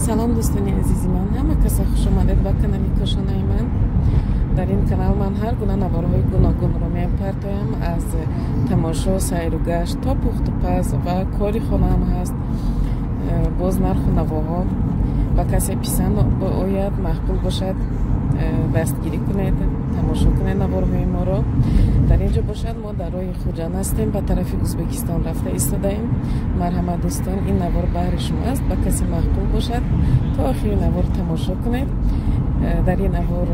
Салом дӯстони азизи ман, ҳама каса хуш омадед ба канали Кошонаи ман. Дар ин канал ман ҳар гуна наворҳои гуногунро мепартоям, аз тамошо, сайру гашт то пухту паз ва кори хонаам ҳаст, боз нарху навоҳо. Ба касе писанд ояд, маъқул бошад, дастгирӣ кунед, тамошо кунед наворҳои моро. Дар ин ҷо бошад, мо дар роҳи Хуҷанд ҳастем, ба тарафи Ӯзбекистон рафта истодаем. Марҳамат дӯстон, ин навор баҳри шумо аст, ба касе маъқул бошад, то охири навор тамошо кунед. Дар ин навор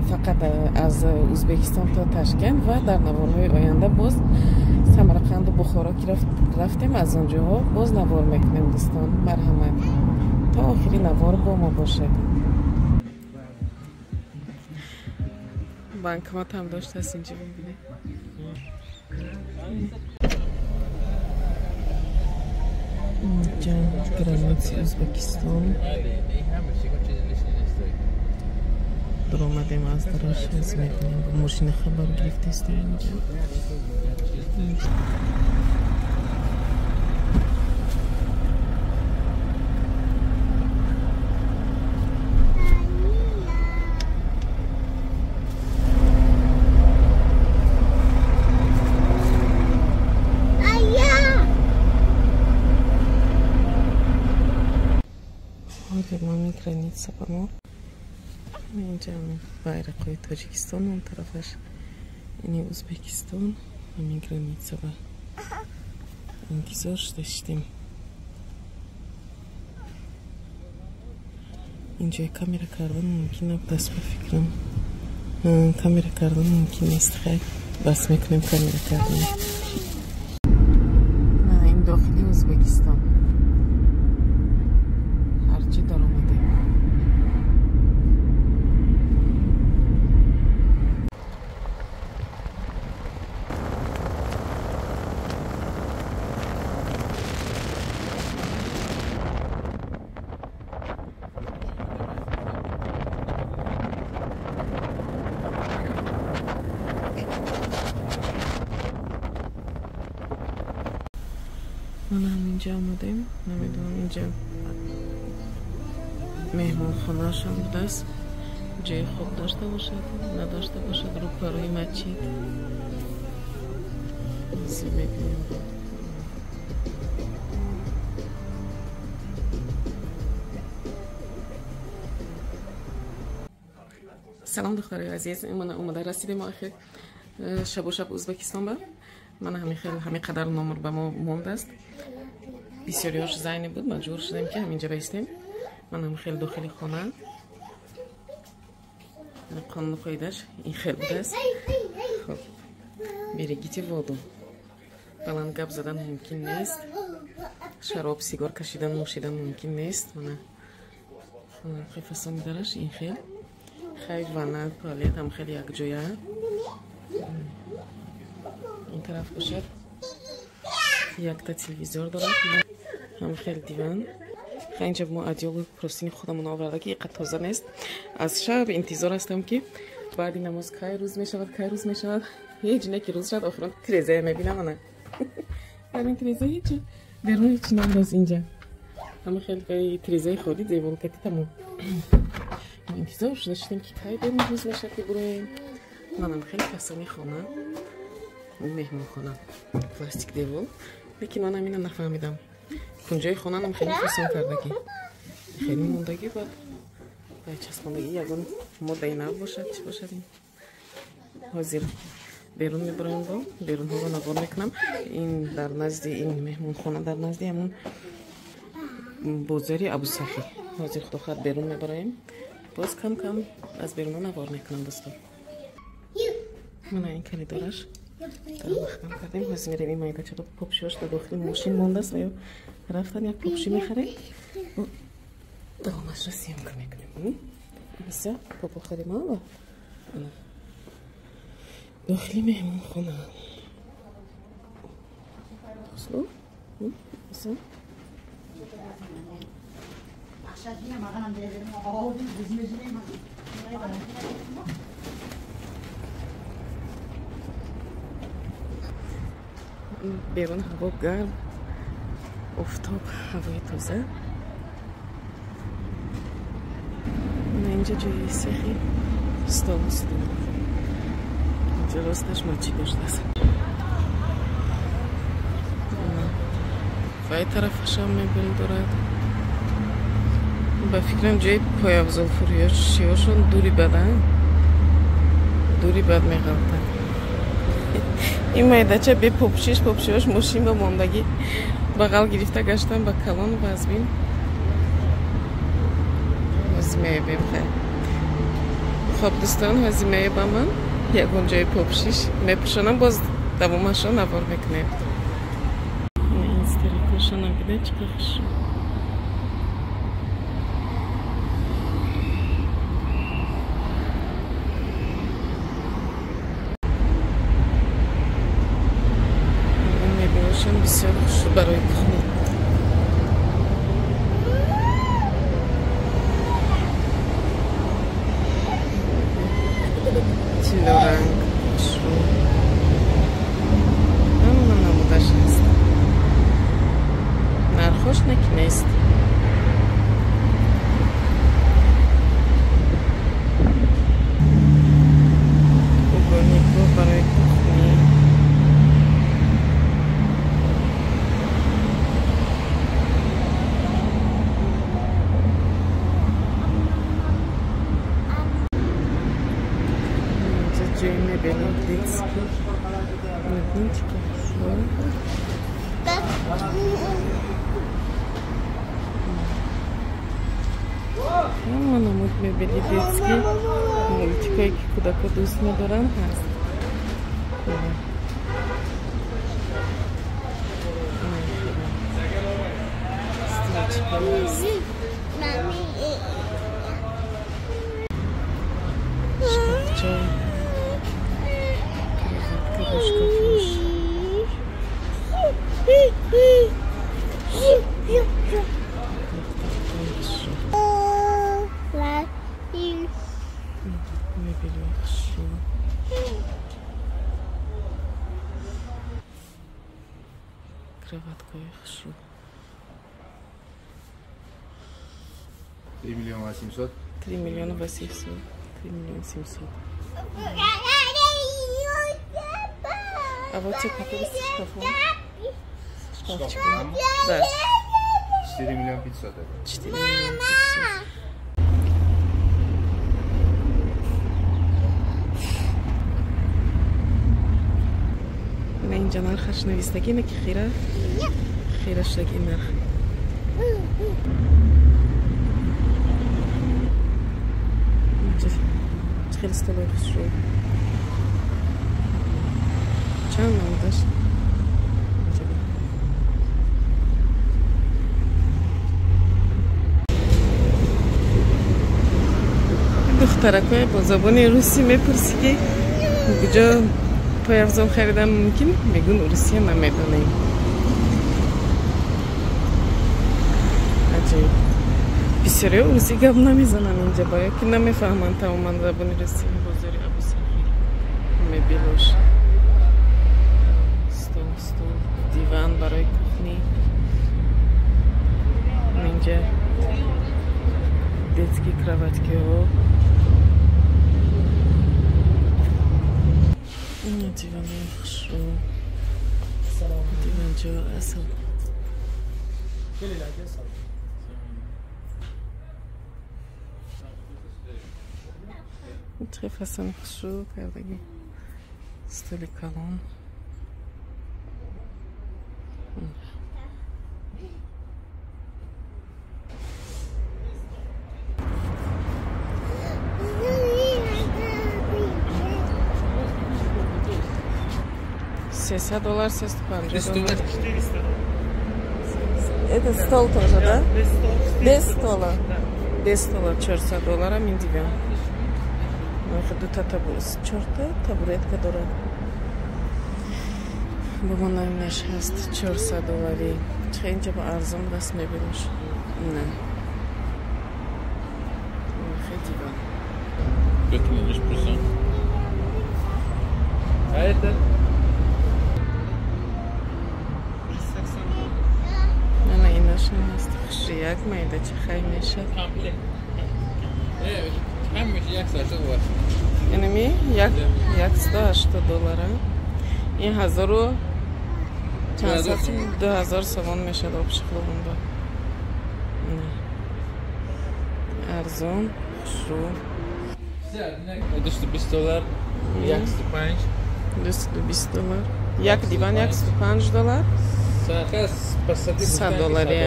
фақат аз Ӯзбекистон то Ташкент ва дар наворҳои оянда боз Самарқанду Бухоро ки рафтем, аз он ҷоҳо боз навор мекунем. Дӯстон, марҳамат, то охири навор бо мо бошед. Банкомат ҳам доштааст инҷо, бибинед. Инҷа граници Ӯзбекистон. Дуромадем аз дараш, аз мебинем, бо мошина хабар гирифтаистем инҷа. Граница ба мо инҷа байрақҳои Тоҷикистон, он тарафаш ини Ӯзбекистон. Ҳамин граница ба интизор шуда шидем. Инҷои камера кардан мумкин набудааст, ба фикрам. Камера кардан мумкин нест. Хайр, бас мекунем камера кардан. На, ин дохили Ӯзбекистон. Ҳарчи даромадем. Ман инҷа омадем, намедонам, инҷа меҳмонхонаашон будааст, ҷои хоб дошта бошад, надошта бошад, рӯпарӯи масҷид. Мебинем. Салом духтарои азиз, ман омада расидем охир шабу шаб Ӯзбекистон ба. Ман ҳамин қадар номер ба мо мондааст. Бисёриҳош зайне буд, маҷбур шудем ки ҳаминҷа баистем. Ман ҳам хеле дохили хона, қонуну қоидаш ин хел будааст. Хоб, берегите воду. Баланд гап задан мумкин нест, шароб, сигор кашидан, нӯшидан мумкин нест. Мана фасони дараш ин хел. Хай, ванна, туалет ҳам хеле якҷоя. Ин тараф бошад, якта телевизор дорад, ҳам хеле диван. Инҷа мо адёлу простини худамон оварда, ки иқад тоза нест. Аз шаб интизор ҳастам, ки баъди намоз кай рӯз мешавад, кай рӯз мешавад. Ҳеҷ не ки рӯз шавад, охирон тирезая мебинам. Ана дар ин тиреза ҳеҷ берун ҳеҷ набудааст инҷа. Ҳама хеле тирезаи холӣ, деволкати тамом. Мо интизор шуда шудем, ки кай берун рӯз мешавад, ки буроем. Манам хеле фасони хона, меҳмонхона, пластик девол. Лекин ман ҳамина нафаҳмидам. Кунҷои хонаам хеле фасон кардагӣ, хеле мондагӣ, баъд часпондагӣ, ягон моддаи нав бошад, чӣ бошад ин. Ҳозир берун мебароем, бо берунҳоро навор мекунам. Ин дар назди ин меҳмонхона, дар назди ҳамун бозори Абусахӣ. Ҳозир худо хоҳад берун мебароем, боз кам кам аз берунҳо навор мекунам, дӯстон. Мана ин коридораш дар маҳкам кардем. Ҳозир мерем ин майдачаро, попшиҳош дар дохили мошин мондааст ва ё рафтан як попши мехарем, давомашро съёмка мекунем. Миса попо харем, ава дохили меҳмонхона. Берун ҳаво гарм, офтоб, ҳавои тоза. Инҷа ҷои сехи стол стул. Инҷа росташ мачи доштааст. Ва ай тарафашам мебел дорад. Ба фикрам ҷои пойафзолфурӯшиҳошон дури бадан. Дури бад меғалтад. Ин майдача бе попшиш попшиҳош мошин ба мондагӣ бағал гирифта гаштан ба калон вазбин. Ҳозир меёбем хай. Хоб дӯстон, ҳозир меёбам ман ягон ҷои попшиш мепӯшонам, боз давомашро навор мекунем. Ин старикошонам бинед чӣ қадр хушрӯ. Мебелошам бисёр хушрӯ барои кухня. Тиллоранг хушрӯ. Ҳама намудаш ҳаст. Нархош не ки нест. Угольникҳо барои кухни. Инҷа ҷои мебело детский. Мебинед чӣ қадр хушрӯ. Ҳама намуд мебели детский, мультикое ки кӯдако дӯст медоранд ҳаст. Стульчико ҳаст. Шкафча, кроватка бо шкафош. Мебели хушрӯ. Кроваткаи хушрӯ. 3 миллиона 800. 3 миллиона 800. 3 миллиона 700. А вот те, которые с шкафом. Шкафчиком. Да. 4 миллиона 500. 4 миллиона 500. Инҷа нархаш навистагӣ не ки хира? Хира шудаги нарх. Инҷа хеле столои хушрӯ. Чанд намудаш? Духтаракое бо забони русӣ мепурсӣ ки куҷо пойафзол харидан мумкин, мегӯн Русия намедонем. Аҷоиб. Бисёриҳо русӣ гап намезананд инҷа, барои ки намефаҳманд тамоман забони русӣ. Бозори Абусахир мебелош. Стол, стол, диван барои кухни. Инҷа детский кроваткиҳо. Диванои хушрӯ. Диванҷо асл. Чӣ фасони хушрӯ кардагӣ. Столи калон. $300, $350. 400. Это стол тоже, да? Без стола. Без стола. Без стола $400 мин диван. Дута чорта табуретка дорад. Бо намеш ҳаст $400. Чӣ инҷа ба арзон даст мебиниш? Не. Хеле диван. А это? Ана инашон ҳаст. Хуши як майдача хай мешад. Ҳамааш 180 доллар. Инами 180 доллара. Ин ҳазору чанд сад 2000 сомон мешавад общий хлобунба. Арзон, хушрӯ. 220 доллар, 105. 220 доллар. Як диван 105 доллар. 100 доллари.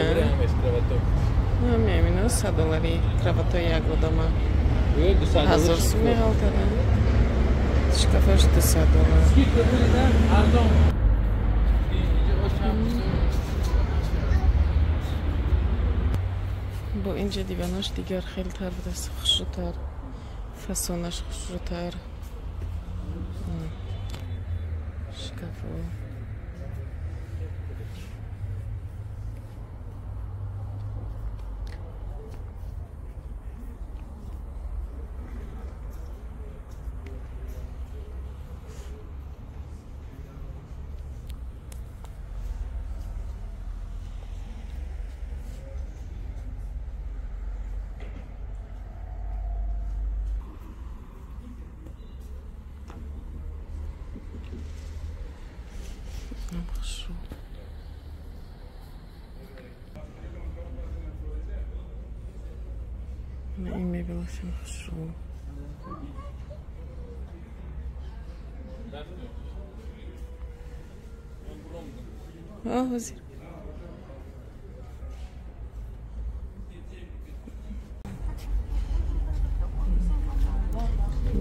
Ҳамин 100 доллари кроватои як одама. 1000 сум меғалтада. Шкафаш 200 доллар. Бо инҷа диванаш дигар хелтар будааст, хушрӯтар, фасонаш хушрӯтар. Шкафо. Ин мебелашам хушрӯ. Ҳозир.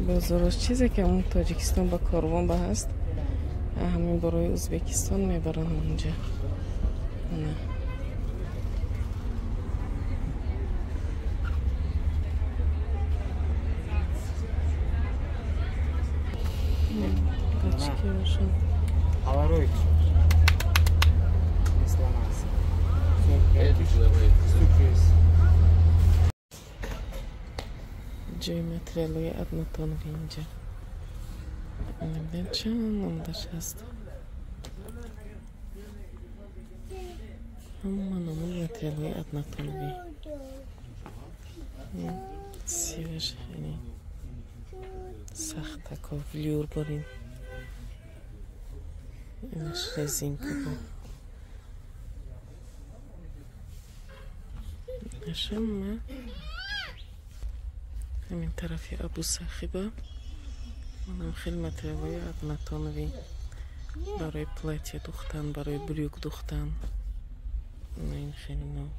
Бозорош чизе ки ҳамон Тоҷикистон ба корвон ба ҳаст, ҳамин барои Ӯзбекистон мебаранд ҳамонҷа. На. Ҷои материалҳои однотонный инҷа. Намедонам чанд намудаш ҳаст. Ҳама намуд материалҳои однотонный. Сиваш хеле сахтако велюр барин. Инаш резинка бо. Инашама ҳамин тарафи Абусахиба. Манам хеле материалҳои однотонный барои платье духтан, барои брюк духтан. Ин хеле нав.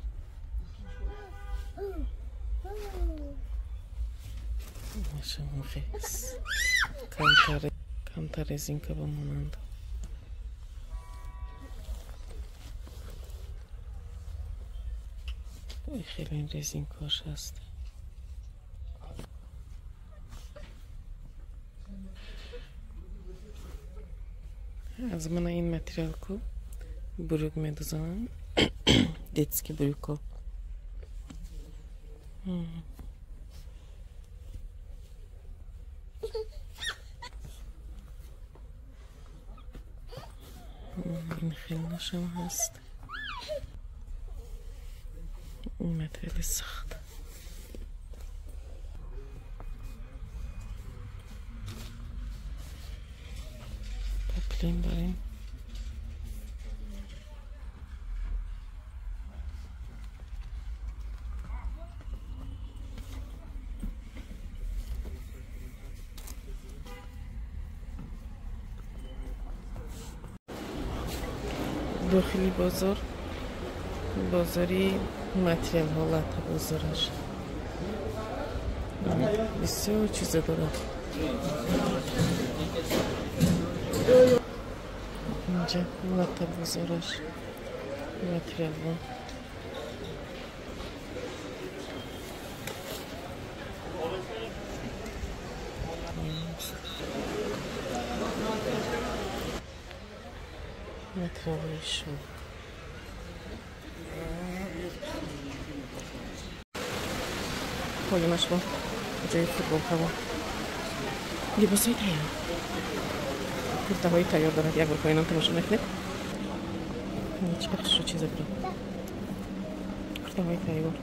Камтар резинка ба монанд. Хеле резинкааш ҳаст. Аз мана ин материалку брюк медузанам. Детский брюко. Ин хеле нашам ҳаст. Ин материали сахт. Поплин барем. Дохили бозор, бозори материалҳо, лата бозораш бисёр чиза дорад. Инҷа лата бозораш материалҳо. Материалҳои шум. Поёнаш бо ҷои футболкаво. Либосҳои тайёр. Куртаҳои тайёр дорад. Як бор поёнам тамошо мекунед. Чӣ бахшо чиза дорад. Куртаҳои тайёр.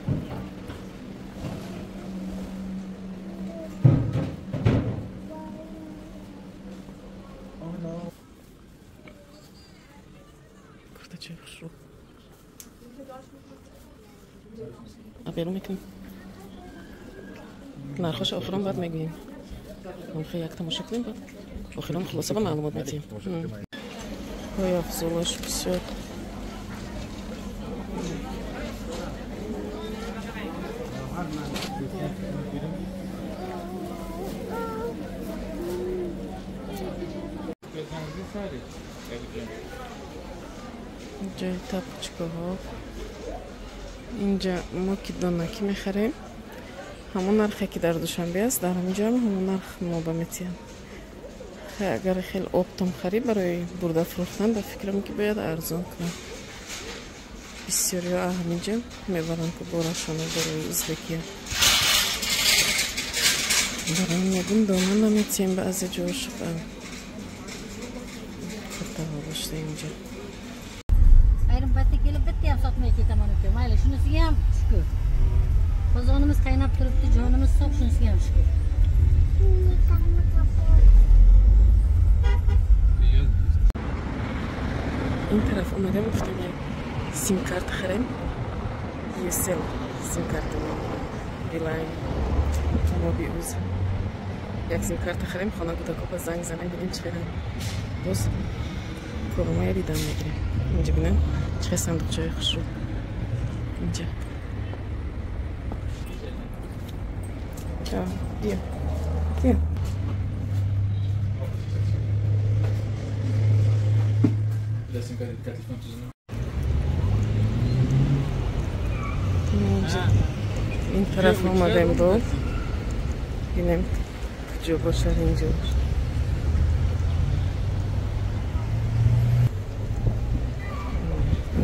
Берун мекунем. Нархош охирон баъд мегӯем. Хеле як тамошо кунем, баъд охирон хулоса ба маълумот медиҳем. Ой, афзолаш бисёр. Ҷои тапочкаҳо. Инҷа мо ки донаки мехарем, ҳамон нархе ки дар Душанбе аст, дар ҳамин ҷоам ҳамон нарх мо ба метиҳанд. Агар хеле оптом харид барои бурда фурӯхтан, ба фикрам ки бояд арзон кунам. Бисёриҳо ҳамин ҷо мебаранд ки борашона барои узбекия. Барои мегум дона наметиҳем баъзе ҷош куртаҳо бошда инҷа. Ayrim paytda kelib bitta ham sotmay ketaman uka. Mayli, shunisiga ham shukur. Qozonimiz qaynab turibdi, jonimiz sog', shunisiga ham shukur. Ин тараф омадем, гуфтем як сим-карт харем. Ucell сим-карта, Билайн, Моби Уз. Як сим-карта харем, хона кӯдако ба занг занем, бинем чӣ хелам. Боз коромая дидам мегирем. Инҷа бинем, чӣ хел сандуқчаҳои хушрӯ. Инҷа. Бия. Бия. Ин тараф омадем боз. Бинем куҷо бошад инҷо.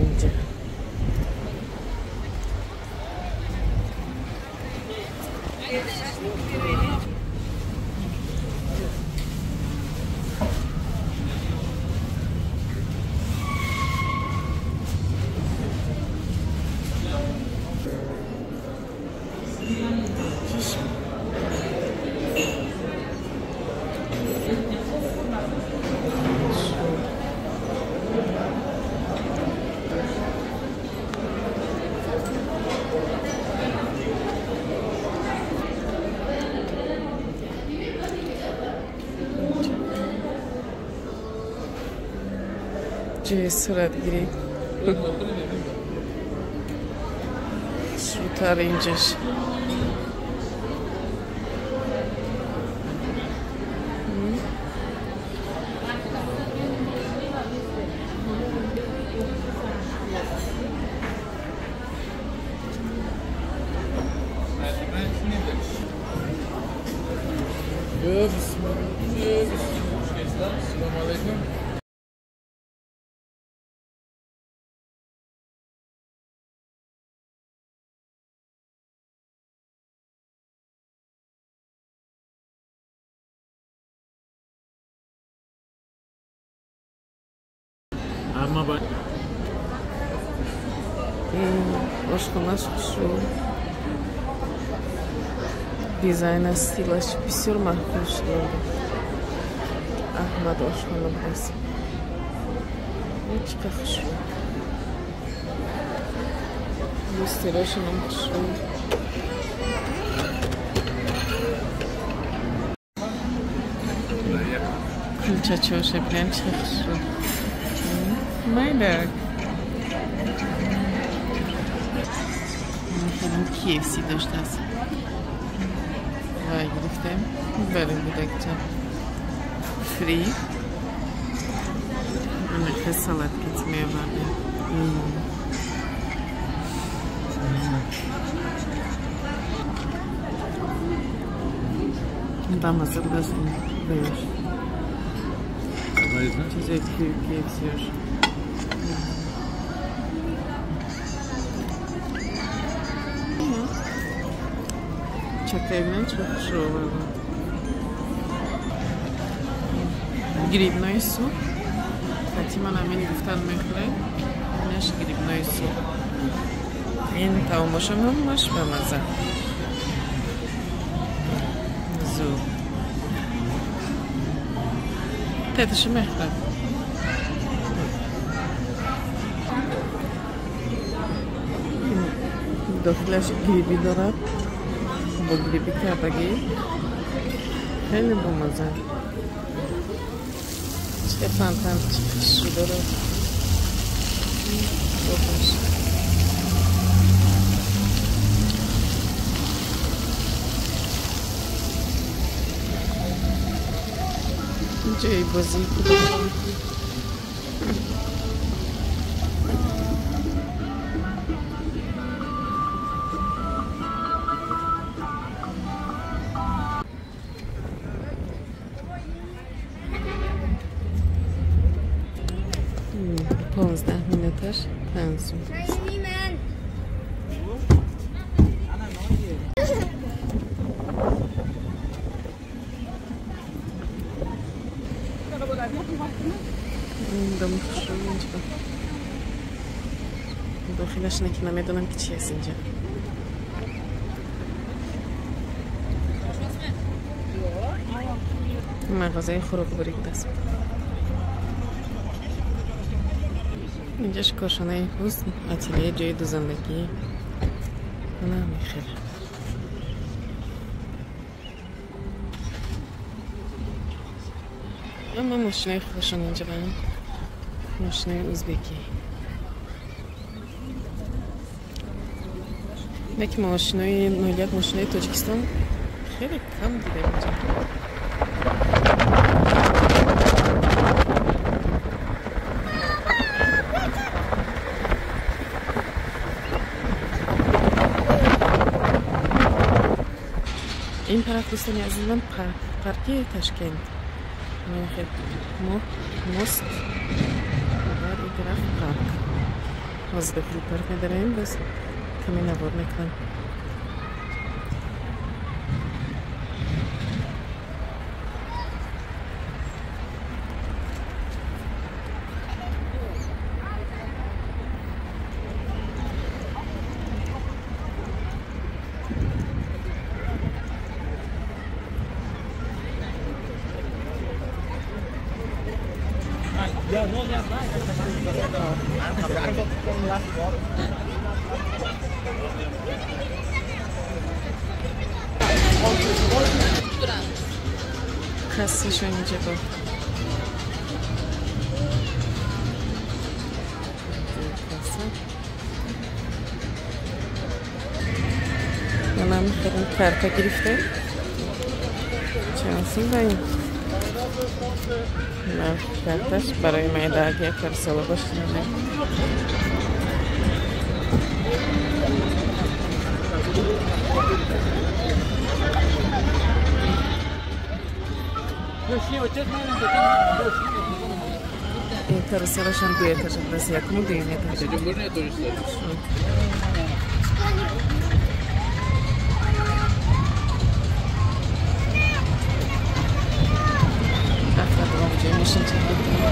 Инҷа. Ҷои суратгирӣ. Шӯтар инҷаш. Ошхонаш хушрӯ, дизайна, стилаш бисёр маъқул шуд. Аҳмад ошхона будааст. Чӣ қадр хушрӯ. Стилашонам хушрӯ. Кулчачоша бинем чӣ қадр хушрӯ. Майдак. KFC доштааст. Вай гирифтем. Барем будакча. Фри. Мехе салат кити меовардем. Бамаза будааст ин баёш. Чизои KFC-ёш. Чакай бинем чӣ хушрӯ овардам. Грибной суп. Фатима намин гуфтан мехӯред. Инаш грибной суп. Ин таомошам ҳамаш ба мазза. Зур. Теташа мехӯрад. Дохилаш гриби дорад, бо гриби кардагӣ, хеле бомаза. Чӣ фонтан чӣ дорад. Бобаш. Ҷои бозии кӯдакон. Минуташ 5 сум. Дом хушрӯ инҷо. Дохилаш не ки намедонам ки чи аст инҷа. Мағозаи хӯрокворӣ будааст. Инҷаш кошонаи ҳусн, ателе, ҷои дузандагӣ. Ана мехел. Ама мошинаи худашон инҷа баанд. Мошинаи узбекӣ. Лекин мошинои 01 мошинаи Тоҷикистон хеле кам дидем инҷа. Ин тараф, дӯстони азизам, парки Ташкент. Мост ва ин тараф парк. Ҳозир дохили парк медароем, боз каме навор мекунам. Кассашон инҷа бо манам хеле карта гирифтем. Чанд сум ба ин? Карташ барои майдаак як карсола бошад. Ин каруселашон ду этажа будааст, якуму дуюм этаж. Ҷои мошин чак мекунем.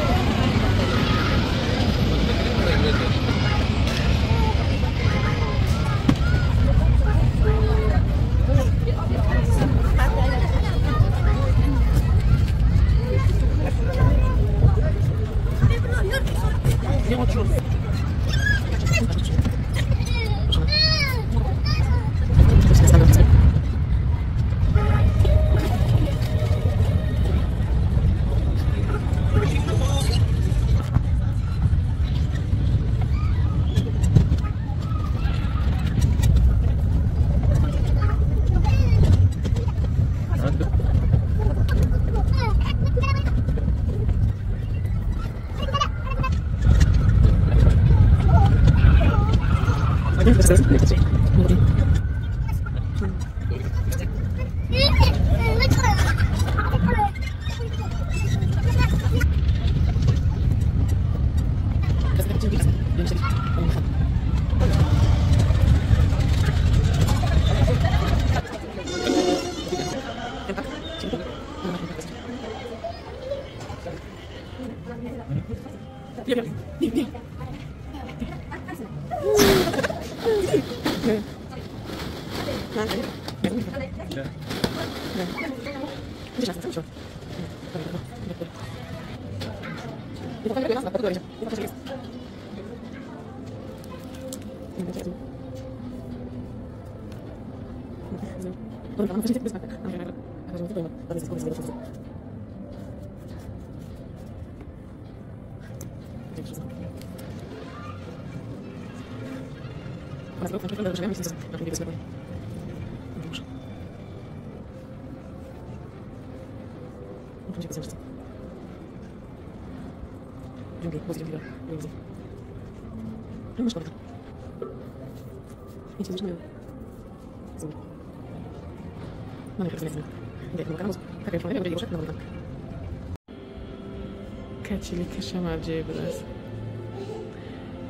Качели кашам аҷоиб будааст.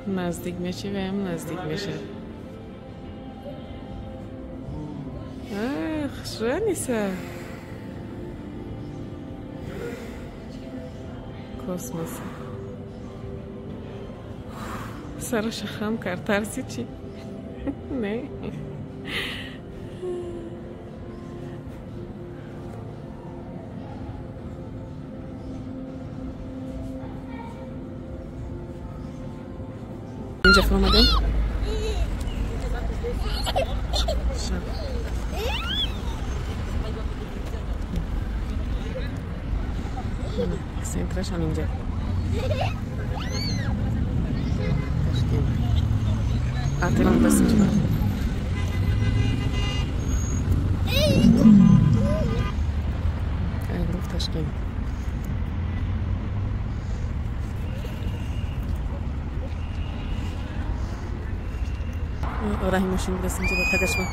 Наздик мешавем, наздик мешавад. Хушрӯ Аниса. Космос. Сараша хам кард. Тарси чӣ? Не. Инҷа фуромадем. Центраш ҳаминҷа. Ташкент. Отелам даст инҷа. I love Tashkent. Раҳи мошин будаст инҷа ба тагашма.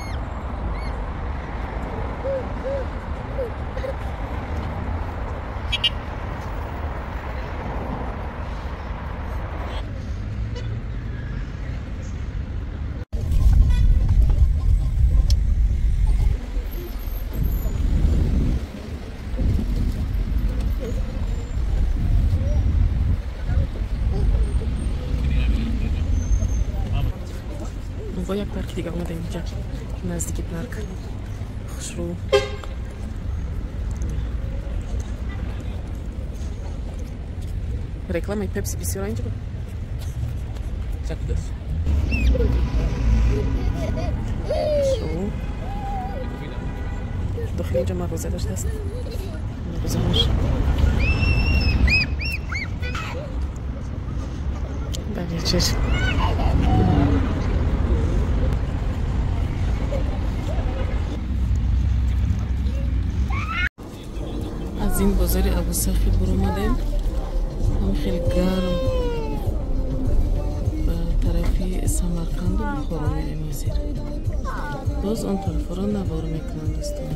Бо як парки дига омадем инҷа, наздики парк. Хушрӯ. Рекламаи Пепси бисёр инҷа буд. Хушрӯ. Дохили инҷа мағоза доштааст. Мағозаҳош. Ба вечер. Аз ин бозари Абусахи буромадем. Ҳам хеле гарм ба тарафи Самарқанду Бухоро мерем ҳозир. Боз он тарафҳоро навор мекунам, дӯстон.